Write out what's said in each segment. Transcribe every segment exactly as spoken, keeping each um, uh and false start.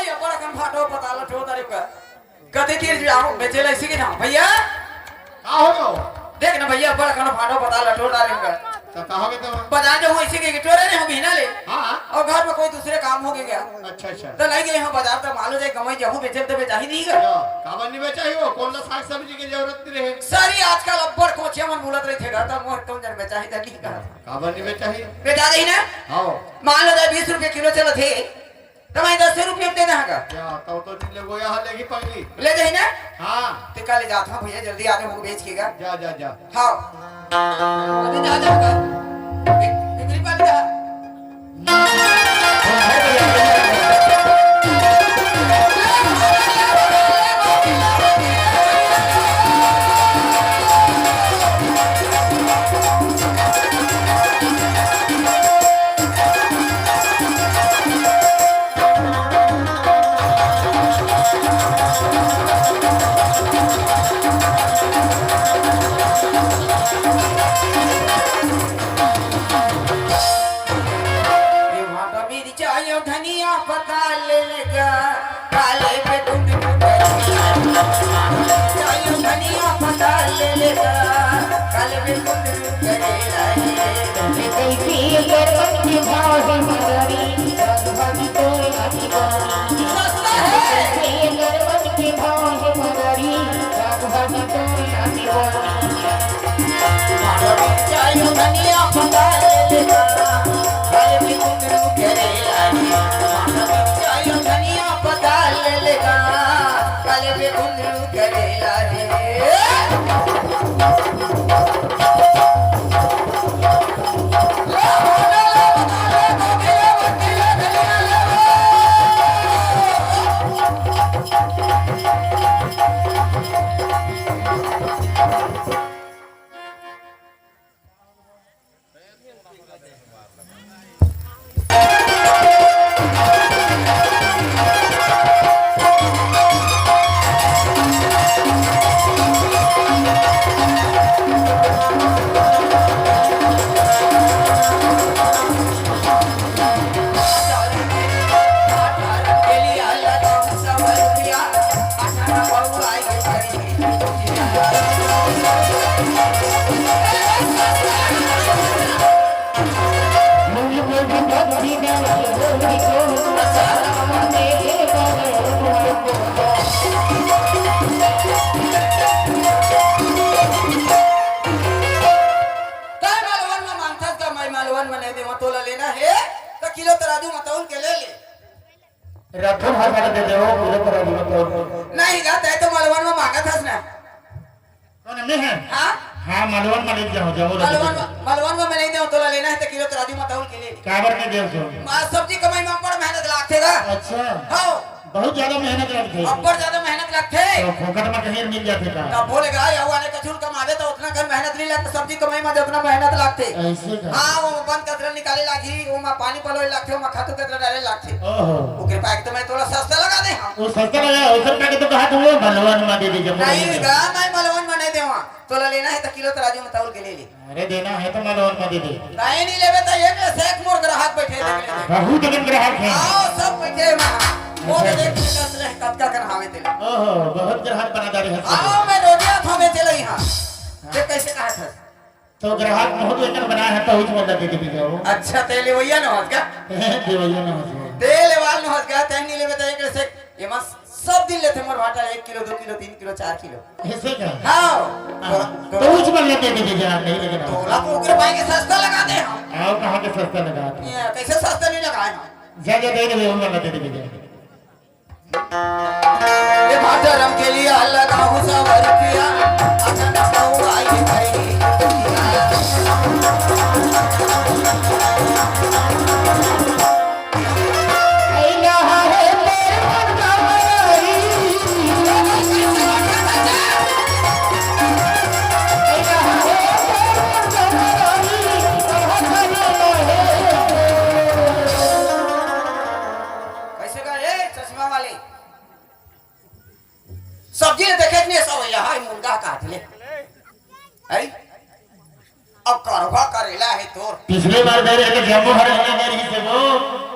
अब्बड़ अकन फाटो पताल ल टोर डारे हँव गा। कते तीर जाहूँ बेचे ला अइसे कि ना भइया? का हो गो? देख ना भइया, अब्बड़ अकन फाटो पताल ल टोर डारे हँव गा। त का हो गे त? बाजार जाहूँ अइसे कहिके टोरे रहेंव बिहना ले। हाँ। अउ घर म कोई दूसरे काम हो गे गा। अच्छा, अच्छा। त लइ गे हँव बाजार, त मान लो जाए गँवई जाहूँ बेचे ल त बेचाही नहीं गा। या, काबर नहीं बेचाही वो? कोन ला साग सब्जी के जरूरत नहीं रहे। सरी आजकल अब्बड़ कोचिया मन बोलत रहिथे गा, त मोर कोन जन बेचाही त नहीं गा। काबर नहीं बेचाही? बेचा जाही ना? हाँ। मान लो जाए बीस रुपया किलो चलत हे, त मैं दस रुपया म दे देहूँ गा। या, तब तो दिन ले गोया हा लेगी पगली। ले जाही ना? हाँ। त काले जात हँव भइया, जल्दी आ जाहूँ बेच के गा। जा, जा, जा। हाँ। अभी जा, जा, जा। बिक-, बिक्री पानी जा। ए भाटा मिर्चा यो धनिया पताल ले लेगा, काले पे कुंद कुंद। मिर्चा यो धनिया पताल ले लेगा, काले पे कुंद कुंद करे लाए। ए कैसे करवट के भाव है मदारी, रंग भागी तोर नाची बोली। सस्ता है। ए कैसे करवट के भाव है मदारी, रंग भागी तोर नाची बोली। तैं मालवन म मांगथस का, मैं मालवन म नहीं देवं, तोला लेना हे त किलो तराजू म तौल के ले ले। रखो भाषा के दे देवो, पूरे पर अभी बताओ। नहीं गा, तैं तो मालवन म मांगत हस ना। कौन मैं है? हाँ? हाँ, मालवन म लेके जाओ, जाओ, मालवन म, मालवन म मैं नहीं देवं, तोला लेना हे त किलो तराजू म तौल के ले ले। काबर के देव सो? मा-, सब्जी कमाई म बड़ मेहनत लागथे गा। अच्छा। हाँ। बहुत ज्यादा मेहनत लगथे। अब्बड़ ज्यादा मेहनत लगथे। तो फोकट म कहीं मिल जाथे का? तब बोले गा, या वाले कछुल कमावे त ओतना कन मेहनत नहीं लगथे, सब्जी कमाई म जतना मेहनत लगथे। अइसे का? हाँ, वो बंद कचरा निकाले लागही, वो म पानी पलोए लागथे, वो म खातू कचरा डाले लागथे। ओहो। ओकरे पाए के तो मैं तोला सस्ता लगा दे हँव। वो सस्ता लगा, ओकर पाए के तो कहा तुम वो मालवन म दे दीजिए, नहीं गा, मैं मालवन म नहीं देवं। तोला लेना हे त किलो तराजू म तौल के ले ले। अरे देना हे त मालवन म दे दे। नहीं, नहीं लेबे त ये में से एक मोर ग्राहक बैठे देख ले। बहुत अकन ग्राहक हे। आओ, सब बैठे म। वो तो देख ले, कतका कन हावे तेला। ओहो, बहुत ग्राहक बना डारे हस। आओ, मैं रोज आथँव बेचे ला इहाँ। देख कैसे कहा था। तो ग्राहक बहुत अकन बना हे, पहुँच में लगे के भी जाओ। अच्छा, तैं लेवइया न हस का? देवइया न हस। तैं लेवाल न हस का, तैं नहीं लेबे त एक से ये मस सब दिन लेथे मोर भाटा, एक किलो, दो किलो, तीन किलो, चार किलो। अइसे का? हाँ। हाँ, तो उस बल्ले दे दीजिए, जहाँ नहीं लेके ना। तोला तो ओकरे पाए के सस्ता लगा दे हँव। आओ, कहाँ के सस्ता लगा दे? ये कैसे सस्ता नहीं लगाए हँव? जा, जा, दे दे, वो वाला दे दीजिए। ये भाटा रम के लिए अलग आहू सौ रुपया, अखन बहु आई भाई। कैसे का, ए, चश्मा वाले? सब्जी ल देखे नहीं, सब यहाँ मुनगा काट ले। है? अब करवा करेला हे तोर। पिछले बार दे रहे थे, जम्मो हरे हरे दे रही थे वो।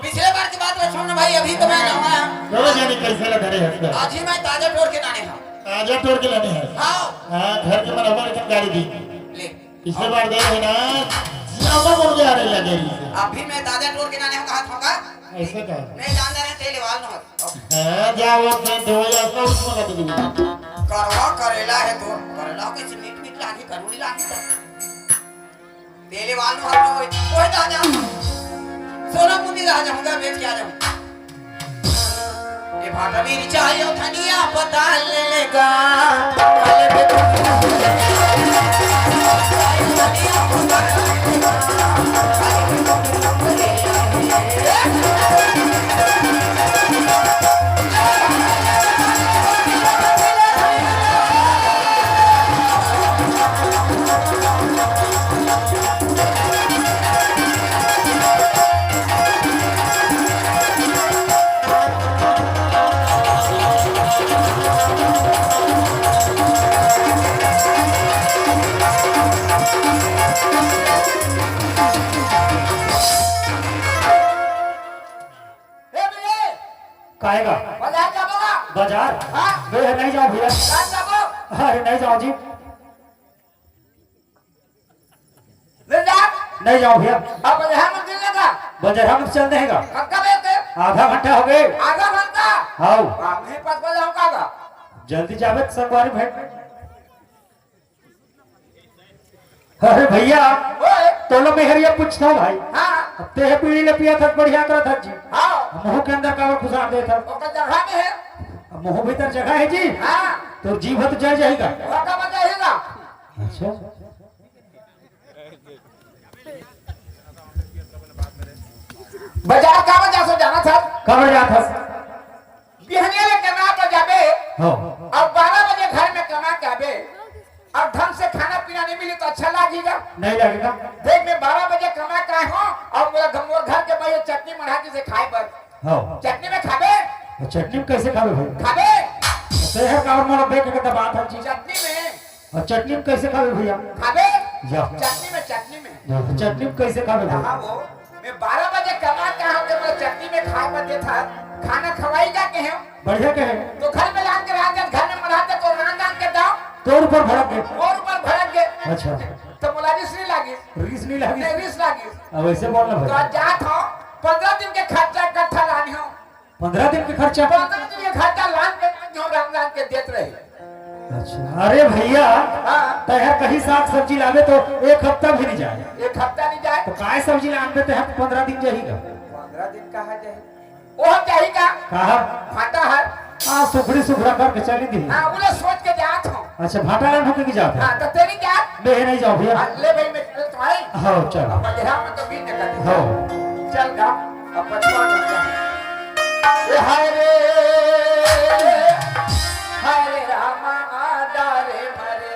पिछले बार की बात ल छोड़ ना भाई, अभी तो मैं नवा। वो जाने कैसे ला धरे हस। आज ही मैं ताजा टोर के लाने हंव। ताजा टोर के लाने हस। हाँ। हाँ, घर के मन अपन एक गाड़ी दी। ले। पिछले बार दे हे ना, जियामा बोल के आ रहे लगे रही से। अभी मैं ताजा टोर के लाने हंव, कहा था का? ऐसे का? मैं जान रहे तेल वाल न हो। हाँ, जा वो से दो या सौ रुपये लगे दी। करवा करेला हे तो, करेला कैसे मीठ मीठ लागी, करूड़ी लागी तो। तेले वाल नो हर कोई, कोई राजा। सोना मुंदी राजा होगा, बेच के आ जाऊं। ये भाटा भी चाहे धनिया पता ले लेगा। ए भैया, काहे का? बाजार जाबो का? बाजार? हाँ। मैं नहीं जाऊँ भैया। रात जाबो? अरे नहीं जाऊँ जी। ले जा। नहीं जाऊँ भैया। अब बजरहा मंदिर लगा। बजरहा मंदिर चल देगा। कब, कब आते? आधा घंटा हो गए। आधा घंटा? हाँ। हाँ, मैं पास बजाऊँ का गा? जल्दी जावे तो संगवारी भेंट। अरे भैया, ओए। तोला मेहरिया पूछता भाई। हाँ। अब ते हे बीड़ी ले पिया था, बढ़िया करत था जी। हाँ। मुंह के अंदर काबर खुसार दे था? ओकर जगह में है। अब मुंह भीतर जगह है जी। हाँ। तो जीभ तो जल जाएगा। ओकर बजाएगा। अच्छा। बाजार का बजा से जाना था? काबर जात हस? बिहनिया ले कमा तो जाबे। हाँ। अब बारह बजे घर में कमा के आबे। अब ढंग से खाना पीना नहीं मिली तो अच्छा लागेगा? नहीं लगेगा। देख, मैं बारह बजे कमा के आए हूँ और मोला घ-, मोर घर के भाई चटनी मढ़ा के से खाए बर। हाँ। चटनी में खाबे? तो चटनी में कैसे खाबे भाई? खाबे? तो यार काबर मोला देख के दबात है जी। चटनी में। और चटनी में कैसे खाबे भैया? खाबे? या। चटनी में, चटनी में। या, तो चटनी में कैसे खाबे भैया? हाँ वो, मैं बारह बजे कमा के आके मैं चटनी में खाए बर देता, खाना खवाई जाके हैं। बढ़िया के है। तो घर में लान के रहा दे, घर में मढ़ा दे, तो रान रान के दाव। तोर ऊपर भड़क गए। और ऊपर भड़क गए। अच्छा। तो मोला रिस नहीं लागी। रिस नहीं लागी। नहीं, रिस लागी। अब ऐसे बोलना भाई। तो आज जात हो, पन्द्रह दिन के खर्चा इकट्ठा लानी हो। पन्द्रह दिन के खर्चा? पन्द्रह दिन के खर्चा लान के, लान के, रान रान के देत रहे। अच्छा, अरे भैया, हाँ। तैहर कहीं साग सब्जी लावे तो एक हफ्ता भी नहीं जाए। एक हफ्ता नहीं जाए? तो काय सब्जी लानबे तैहर पन्द्रह दिन जाही का? पन्द्रह दिन कहाँ जाही? ओह जाही का? कहाँ? भाटा है। हाँ, सुखड़ी सुखड़ा करके चली दी। हाँ, उन्हें सोच के जात हूँ। अच्छा, भाटा लान होके की जात है? हाँ, तो तेरी जात? मैं नहीं जाऊँ भैया। हाँ, ले भाई, मैं चल तो आई। हाँ, चल। अब बलिया में तो बीच निकल। हाँ। चल गा, अब पछुआ निकल। ए हाय रे, हाय रे रामा, आदा रे मरे।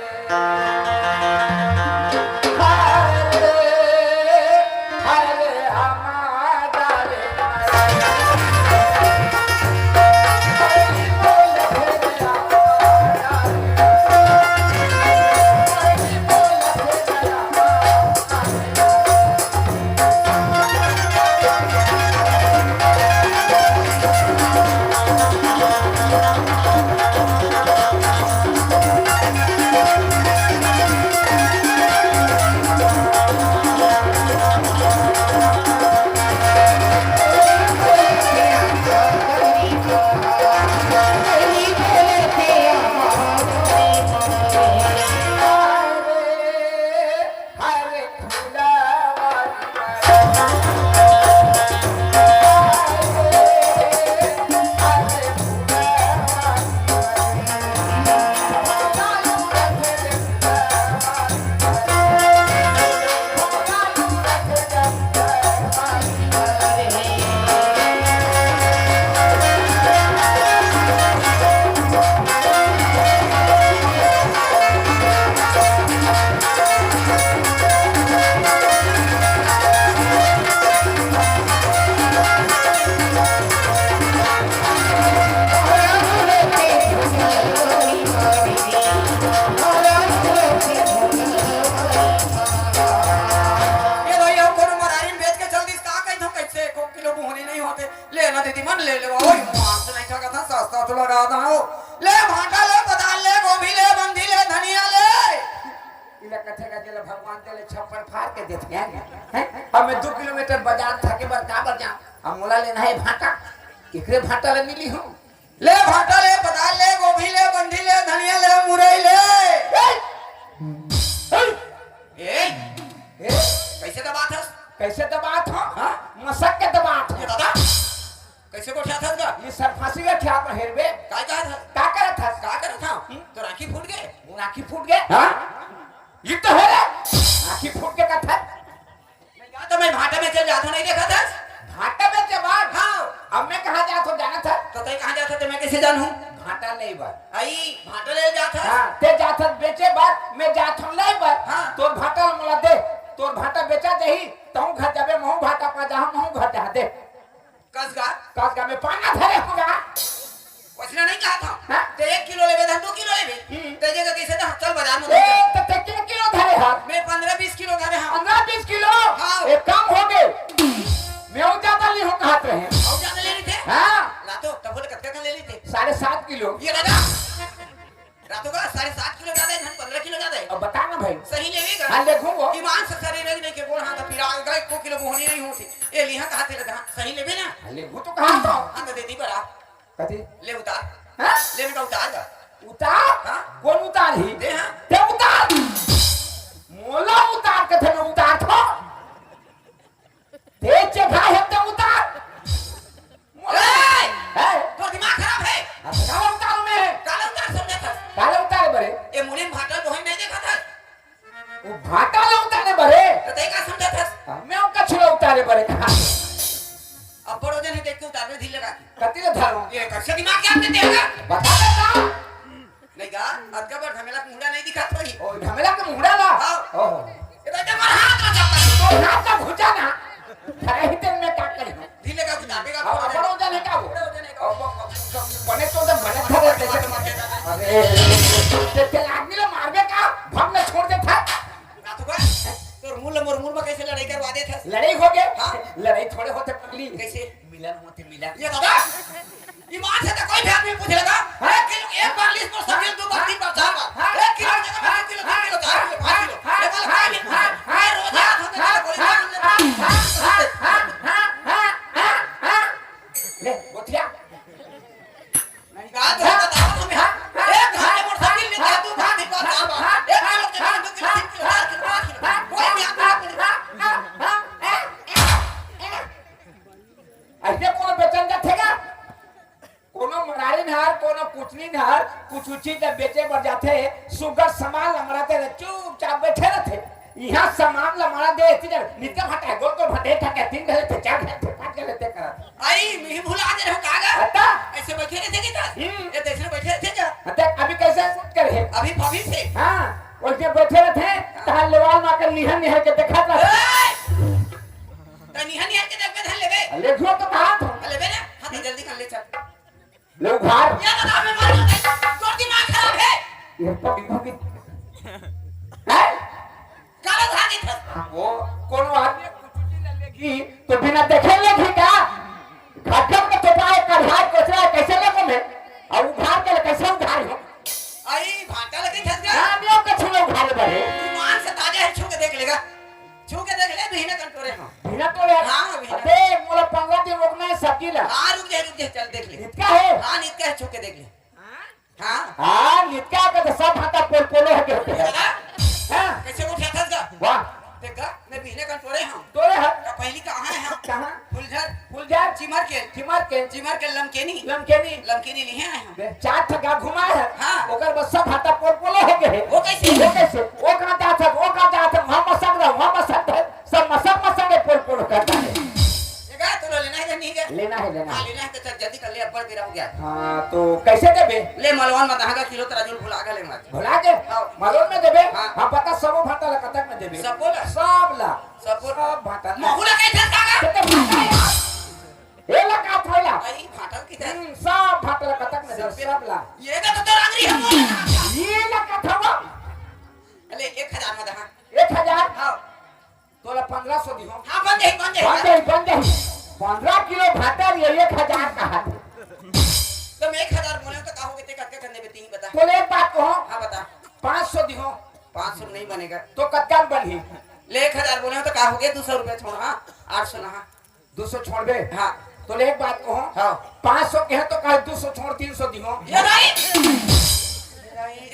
लगा दो। ले भाटा ले, पताल ले, गोभी ले, बंधी ले, धनिया ले। इला कथे का जेला भगवान तेला छप्पर फाड़ के देथे हैं। अब मैं दो किलोमीटर बाजार थाके बर का बर जाऊं? अब मोला लेना है भाटा, एकरे भाटा ले मिली हूं। ले भाटा ले, पताल ले, गोभी ले, बंधी ले, धनिया ले, मुरई ले। ए! ए! ए! कैसे दबात हस? कैसे दबात हो? हाँ? मसक के दबात हो। ये दादा, कैसे गोठियात हस गा? ये सर फांसी का ठिया में हेरबे। काय कहत हस? का करत हस? का करत हस? हम्म? तोर आँखी फूट गे? वो आँखी फूट गे? हाँ? ये तो है रे। आँखी फूट के कथा। नहीं गा, तो मैं भाटा बेचे जात हूँ, नहीं देखत हस? भाटा बेचे बर? हाँ। अब मैं कहाँ जात हूँ, जानत हस? तो तैं कहाँ जात हस, तो मैं कैसे जानहूँ? भाटा ले बर। आई, भाटा ले जात हस? हाँ, तैं जात हस बेचे बर, मैं जात हूँ ले बर। हाँ। तोर भाटा ल मोला दे, तोर भाटा बेचा जाही, तहूँ घर जाबे, महूँ भाटा पा जाहूँ, महूँ घर जा दे। कस गा? कस गा, मैं पाना धरे हूँ गा। वैसना नहीं कहा था। हाँ? ते एक किलो लेबे, धन दो किलो लेबे। हम्म। ते जगह कैसे ना, चल बाजार में ए, तो ते किलो, किलो धरे हस? मैं पन्द्रह बीस किलो धरे हूँ। पन्द्रह बीस किलो? हाँ। एक काम हो गए। मैं वो ज्यादा ली हूँ, कहा थे। और ज्यादा ले लेते? हाँ। ला तो, तब बोले, कतका का ले लेते? साढ़े सात किलो। ये दादा, रातों का साढ़े सात किलो ज्यादा है, धन पन्द्रह किलो ज्यादा है। अब बता ना भाई। सही लेबे गा? हाँ, ले घूमो। ईमान से सरे रह नहीं के गोड़ हाथ पीरा गए, को किलो बोहनी नहीं होती। ए लिहा कहा थे, सही लेबे ना? हाँ, ले वो तो कहा था। हाँ, तो दे दी बड़ा। कथी? ले उतार। हाँ? ले बेटा उतार गा। उतार? हाँ? कौन उतार ही? दे हाँ। ते उतार। मोला उतार के थे मैं उतार था। ते चढ़ा है ते उतार। मोला ए! है? तोर दिमाग खराब है। अब काला उतार में है। काला उतार समझा था। काला उतार बरे। ए मुनीम भाटा बोही नहीं देखा था। वो भाटा ला उतारे बरे। तो तै का समझत हस? मैं ओका छुरा उतारे बरे कहा। अब बड़ो जन है, देख के उतार में ढील लगा के। कति ले धरो? ये कैसे दिमाग क्या अपने देगा? बता दे का? नहीं गा, अतका बार ढमेला के मुंडा नहीं दिखा थोड़ी। ओ, ढमेला के मुंडा ला? हाँ। ओहो। ये तो जबर हाथ ला जाता है। तो हाथ का घुचा ना। धरे ही तेल में का करी? ढीले का कुछ आगे का अब बड़ा वजन है क्या वो? बड़ा वजन है क्या? अब बने तो एकदम बने खड़े थे। अरे, ते, ते आदमी ला मारबे का? भग में छोड़ दे था। ना तो बस, तोर मुंह ले मोर मुंह में कैसे लड़ाई करवा दे था? लड़ाई हो गए? हाँ। लड़ाई थोड़े होते पगली। कैसे? मिलन होते मिलन। ये दादा, ईमान से तो कोई भी आदमी पूछ लेगा। हाँ? एक किलो, एक बार लीस पर सब्जी, दो बार, तीन बार, चार बार। हाँ? एक किलो की जगह में दो किलो, तीन किलो, चार किलो, पाँच किलो। ये वाला कोई भी पूछ ले। ये रोज हाथ होते हैं, गोली मार लेते हैं। ले, गोठिया। नहीं कहा तो है, बताओ तुम्हें। एक घंटे मोटरसाइकिल में जादू भाग निकल जाओ। एक किलो के बाद दो किलो, तीन किलो, चार किलो, पाँच किलो। कोई भी आदमी नहीं। ऐसे कोनो बेचन जाथे का? कोनो मरारी नहर, कोनो कुचनी नहर, कुछ चीज ला बेचे बर जाथे, सुग्घर सामान ला मराते रहे, चुपचाप बैठे रहथे। इहाँ सामान ला मरा दे, इतनी जगह नित्य भटे, गोल गोल भटे, ठके, तीन घले थे, चार घले थे, पाँच घले थे करत। आई, मिही भुला दे रहो कागा। अत्ता? ऐसे बैठे रहते क्या? हम्म। ये तो ऐसे बैठे रहते क्या? अत्ता, अभी कैसे set करे है? अभी, अभी से। हाँ, वैसे बैठे रहते, तहार लेवाल मा के निहर निहर के देखत रहते। ए! तो निहर निहर के देख में धन लेबे। ले जो तो कहा था। लेबे ना? हाँ, तो जल्दी कर ले चल। ले उघार। ये बता, मैं मर जाऊं, तोर दिमाग खराब है। ये तो बिल्कुल भी, हैं? गलत हानि था। वो कोनो आदमी कुछ चीज लेगी तो बिना देखे लेगी का? घटक में तो पाए, कढ़ाई, कोचरा कैसे लेगो मैं? और उघार के कैसे उघार हो? आई भाटा लगे धस गया। ना, नियो के छुलो उघार बरे। ईमान से ताजा है, छू के देख लेगा। छू के देख ले, बिहने कन टोरे हो। बिहने टोरे? हाँ, बिहने। अबे, मोला पन्द्रह दिन रुकना है सब्जी ला। हाँ, रुक जाए, रुक जाए, चल देख ले। इतका है? हाँ, इतका है, छू के देख ले। हाँ? हाँ, इतका के तो सब भाटा पोल पोलो हो गए होते हैं। दादा, हाँ? कैसे उठा था इसका? वाह। देखा, मैं बिहने कन टोरे हूँ। टोरे है? तो पहली कहाँ है हम? कहाँ? फुलझर। फुलझर? चिमर के। चिमर के। चिमर के लमकेनी। लमकेनी। लमकेनी नहीं है हम। बे, चार ठगा घुमा है। हाँ। ओकर बस सब भाटा पोल पोलो हो गए। वो कैसे? वो कैसे? वो कहाँ जात है, वो कहाँ जात है, वहाँ मसक रहा, वहाँ मसक रहा, सब मसक मसक के पोल पोल कर डाले। ये गा, तू लो लेना है कि नहीं गा? लेना है, लेना हाँ, है। लेना है तो चल जल्दी कर ले, अब बड़ बेरा हो गया। हाँ, तो कैसे देबे? ले मलवन में दहा गा किलो तराजू भुला गा ले मार। भुला के? हाँ। मलवन में देबे? हाँ। हाँ, बता सबो भाटा ला कतक में देबे? सब बोला। सब ला। सब बोला। सब भाटा ला। महू ला कैसे खागा? तो ते भाटा है। ए ला का थोला? आई भाटा की तरह। हम्म, सब भाटा ला कतक में देबे? सब सब ला। ये का तो तोर आंगरी है, बोल। ये ला का थोला? अले, एक हजार में दहा। एक हजार? हाँ। तोला पन्द्रह सौ दिहो। हाँ, बन जाही, बन जाही। बन जाही, बन जाही। पन्द्रह किलो भाटा ले एक हजार कहा थे। तो मैं एक हजार तो कतका म बनही? ले एक हजार बोले हो तो का हो गया, दू सौ रुपया छोड़, हाँ, आठ सौ ना, हाँ। दू सौ छोड़बे? हाँ। तो ले एक बात कहो, हाँ। पाँच सौ कहे तो कहे दू सौ छोड़, तीन सौ दिहो। ये भाई,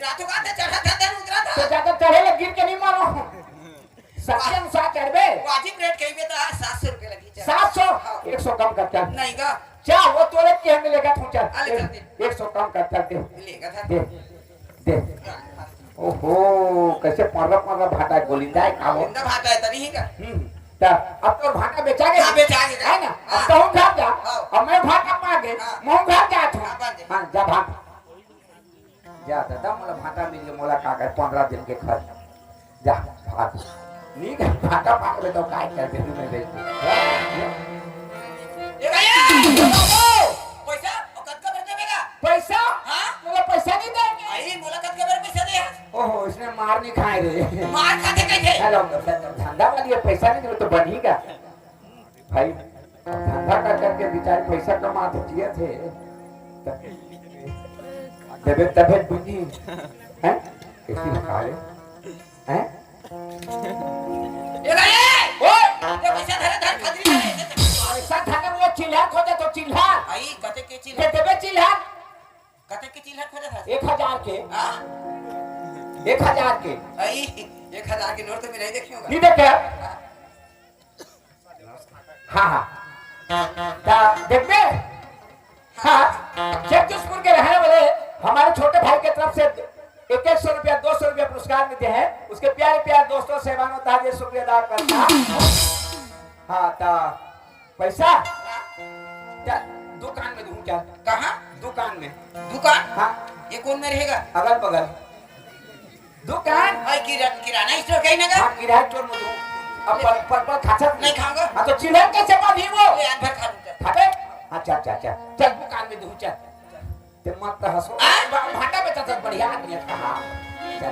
रातों का तो चढ़ा था, दिन उतरा था। तो ज्यादा चढ़े ले, गिर के नहीं मारो। सच्चे अनुसार चढ़बे? वाजिब रेट कहिबे तो सात सौ रुपया लगी, चल। सात सौ? हाँ। एक सौ कम कर, चल। नहीं गा। चल, वो तोरे के मिलेगा, तू चल। आ, ले चल दे। एक सौ कम कर, चल दे। लेगा था। दे, दे। ओहो, कैसे पर्रा पर्रा भाटा गोलिंदा है का वो? गोलिंदा भाटा है, तनी ही का? हम्म। त अब तोर भाटा बेचा गया? हाँ, बेचा गया। है ना? अब हाँ। तहूँ घर जा। हाँ। अब मैं भाटा पा गए, हाँ। मैं घर जात हूँ। हाँ, बात है। हाँ, जा भाग। जा दादा, मोला भाटा मिल गया, मोला का कर, पंद्रह दिन के खर्च। जा, भाग। नी कर, भाटा पा गए तो काय कर दे मैं बेच दूँ। ए भैया, पैसा, ओ कतका बेर देबे गा? पैसा? हाँ? मोला पैसा नहीं देंगे। आई, मोला कतका बेर पैसा दे? ओहो, इसने मार नहीं खाए रे। मार खाते कैसे? हेलो, धंधा वाली है, पैसा नहीं दे तो बनी का? भाई, धंधा कर करके बेचारे पैसा कमा तो जिए थे। देबे तबे बनी। हैं? कैसी खा ले? हैं? ए भाई! ओए! ये पैसा धरे, धर, खजरी धरे। पैसा धरे, वो चिल्हर खोजे तो चिल्हर। आई, कते के चिल्हर? दे देबे चिल्हर। कते के चिल्हर खोजे था? एक हजार के। हाँ? एक हजार के। आई, एक हजार के नोट तो मैं नहीं देखे होगा। नहीं देखे? हाँ। हाँ, हाँ। ता देखबे? हाँ, जगदीशपुर के रहने वाले हमारे छोटे भाई के तरफ से एक एक सौ रुपया, दो सौ रुपया पुरस्कार मिलते हैं। उसके प्यारे प्यारे दोस्तों से मानो ताजे शुक्रिया अदा करता। हाँ, ता पैसा? हाँ। चल, दुकान में दूँ, चल। कहाँ? दुकान में। दुकान? हाँ। ये कौन में रहेगा? अगल बगल। दुकान? भाई, किरा-, किराना स्टोर कहीं ना का? हाँ, किराना स्टोर में दूँ। अब पर, पर, पर खाता नहीं खाऊंगा। हाँ, तो चिल्हर कैसे बांधी वो? ले, आज भर खा लूँ, चल। खाबे? अच्छा, अच्छा, अच्छा। चल, दुकान में दूँ, चल। ते मत हंसो। हाँ? भा-, भाटा बेचा था, बढ़िया आदमी है। हाँ। चल, चल।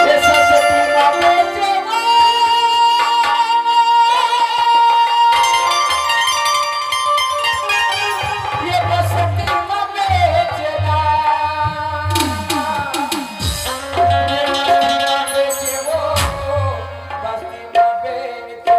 ये सरस्वती माँ बेचे वो। ये बसंती माँ बेचे ना। ये बसंती माँ बेचे ना।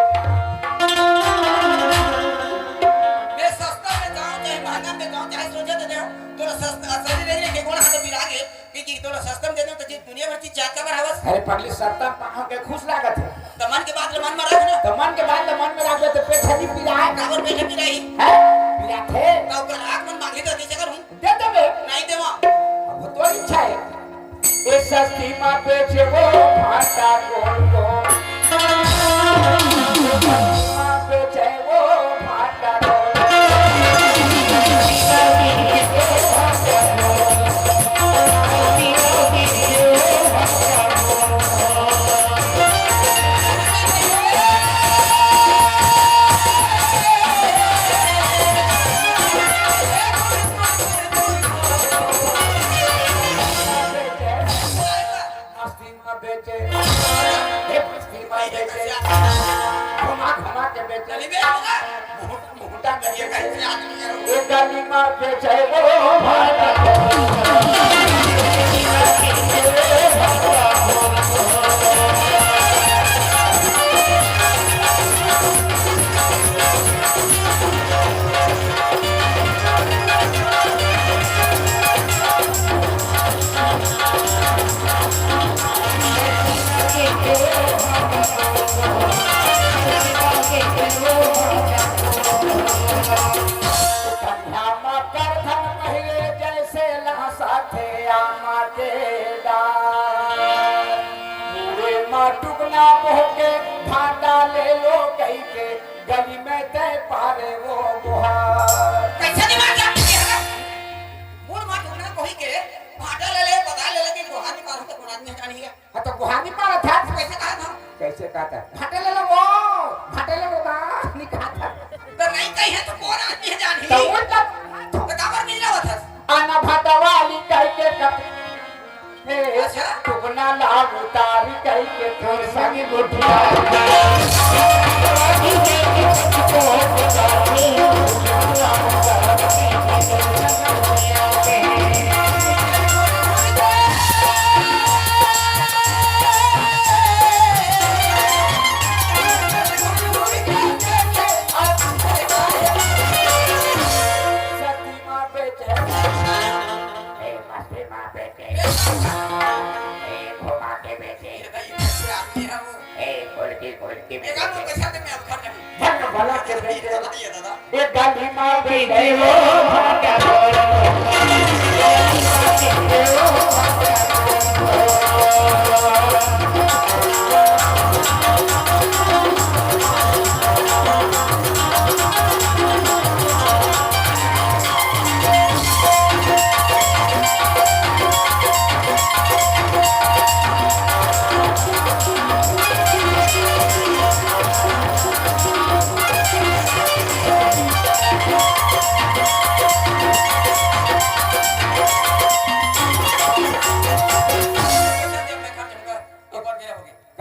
मैं सस्ता में जाऊं चाहे महंगा में जाऊं, चाहे सोझे दे दे, तोला सस्ता, सही नहीं रे, के कोन हाथ पिरा गे? कि, कि तोला सस्ता में दे दे, तो जी दुनिया भर की जात का बराबर। अरे पगली, सस्ता पाँव के खुश लागत है। तो मन के बात ले मन में रख ना। तो मन के बात ले मन में रख दे, तो पेट नहीं पिराए। काबर पेट पिराई? है? पिरात है। तो ओकर आँख मन मांगे तो कैसे करूं? दे देबे। नहीं देवा। अब तोर इच्छा है। ए सस्ती माँ बेचे वो भाटा गोल गोल। माँ बेचे वो भाटा गोल। मस्ती में बेचे, हे मस्ती में बेचे, घुमा घुमा के बेचे। गली में होगा। मुहूर्त, मुहूर्त में ये कैसे आदमी है? ये गली में बेचे, ओ भाई। कन्हा मा करधन पहिले जैसे लहसाथे आमा के डार। मुड़े मा टुकना बोह के भाटा ले लो कहिके गली में तय पारे वो बुहार। कैसा दिमाग है आपके यहाँ? मुड़ मा टुकना कोही के भाटा ले ले, बता ले ले कि बुहार निकाल के कोन आदमी हटानी है। हाँ, तो गुहार नहीं पारा था। कैसे कहा था? कैसे कहा था? भाटे ले लो वो, भाटे ले लो ना, नहीं कहा था। तो नहीं कही है तो कौन आदमी है जान ही? तो वो तब तो काबर मिल रहा था? आना भाटा वाली कह के कप-, ए, अच्छा। टुकना लाल उतारी कह के फिर संग गुठिया।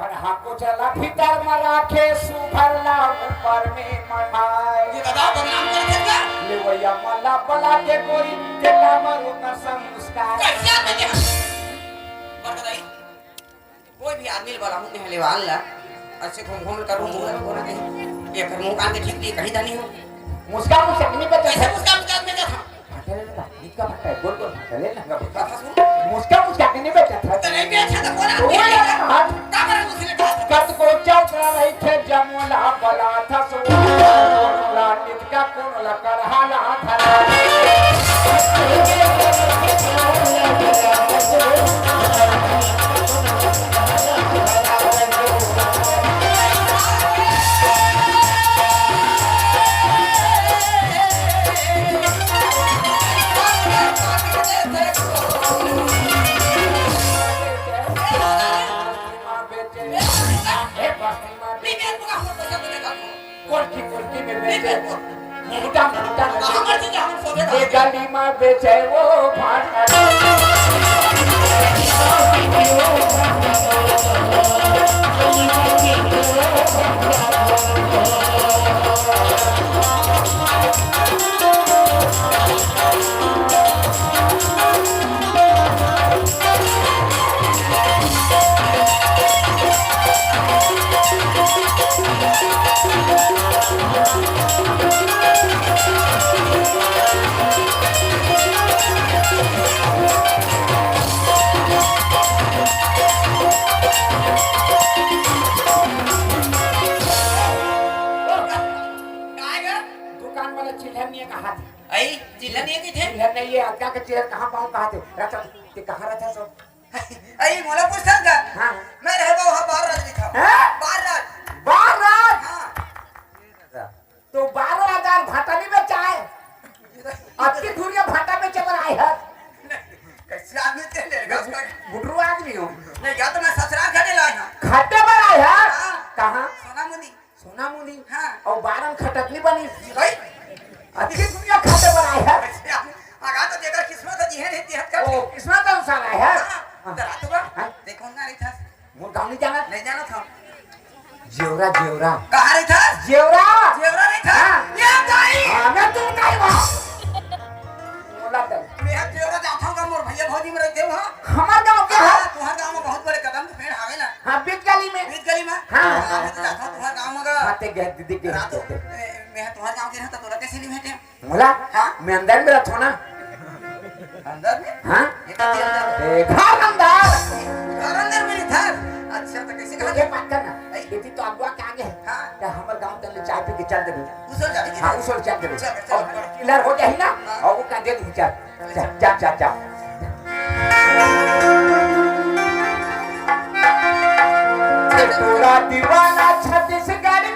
गढ़हा कोचला भीतर म राखे, सुभर ला ऊपर में मढ़ाए। ये दादा बदनाम करथे का? लेवइया मन ला बला के गोरी, तेला बर ओकर संग मुस्काए। कैसे आदमी के? बड़का दाई, कोई भी आदमी ला बलाहूं मैं लेवाल ला, अइसे घूम घूम कर मुंह ला बोला कहीं, ये कर मुंह कान के ठीक नहीं, कहीं धनी हो। मुस्कान मुस्कान नहीं बचा। कैसे मुस्कान मुस्कान में क्या था? फटले ना, निका फटले, गोल गोल फटले ना, का फटले। मुस्का मुस्का के नहीं बेचा था। तो नहीं बेचा था, बोला, वो बोला यार, ना, हाथ। का बोला, उसने कहा था। कत को चौक रही थे, जमुना बला था, सो कोनला नित का कोनला करहाला था। कोल्टी कोल्टी में बेचे, मोटा मोटा में बेचे, ये गली में बेचे वो भांटा। दुकान वाला चिल्हर नहीं है कहा थे। अई, चिल्हर नहीं है कि थे? चिल्हर नहीं है, अतका के चिल्हर कहाँ पाऊँ कहा थे? रख, रख, ते कहाँ रहता सो? अई, मोला पूछथस का? हाँ। मैं रहबो वहाँ बार राज लिखा। हाँ? बार राज। बार राज? हाँ। तो बारह हजार भाटा नहीं बेचा है। अतकी दूरिया भाटा बेचे बर आए हस। कैसे आदमी ते ले गा उसका? बुटरू आदमी हो। नहीं, या तो मैं ससुराल खटे लाए हूँ। खटे बर आए हस? हाँ। कहाँ? सोनामुनी। सोनामुनी? हाँ। और बारह में खटत नहीं बनी। भाई। अतकी दूरिया खटे बर आए हस। कैसे आदमी? आगा तो जेकर किस्मत है, जिहे नहीं दिहत कर। ओ, किस्मत अनुसार आए हस। हाँ। हाँ। तो रात हुआ? हाँ। देखो ना रही था। मोर गाँव नहीं जाना? नहीं जाना था। जेवरा, जेवरा। कहाँ रही था? जेवरा। जेवरा रही था? हाँ। ये दाई। हाँ, मैं तू दाई वहाँ। बोला दाई। मैं जेवरा जाता हूँ, मोर भैया भौजी में रहते हो, हाँ? हमार गाँव के हाँ, है? तुम्हार गाँव में बहुत बड़े कदम के पेड़ हावे ना। हाँ, बीच गली में। बीच गली में? हाँ। हाँ, मैं तो जाता हूँ तुम्हार गाँव में गा। हाँ, ते गए, दीदी के रात होते। ए, मैं तुम्हार गाँव के रहता, तोरा कैसे नहीं भेटे? मोला? हाँ? मैं अंदर में रहता हूँ ना। अंदर में? हाँ? ये कथी अंदर में? ए, घर अंदर। घर अंदर में इधर? अच्छा, तो कैसे तो कहा? ये बात करना। नहीं। ये तो अगुआ के आगे है। हाँ। तो हमारे गांव तक ले चाय पी के चल देबे। उसल जाबे कि हाँ, नहीं? उसल चल देबे। चल, चल, और चल। चिल्हर हो जाही ना, हाँ। और वो का दे दी, चल। चल, चल, चल, चल। टोला दीवाना छत्तीसगढ़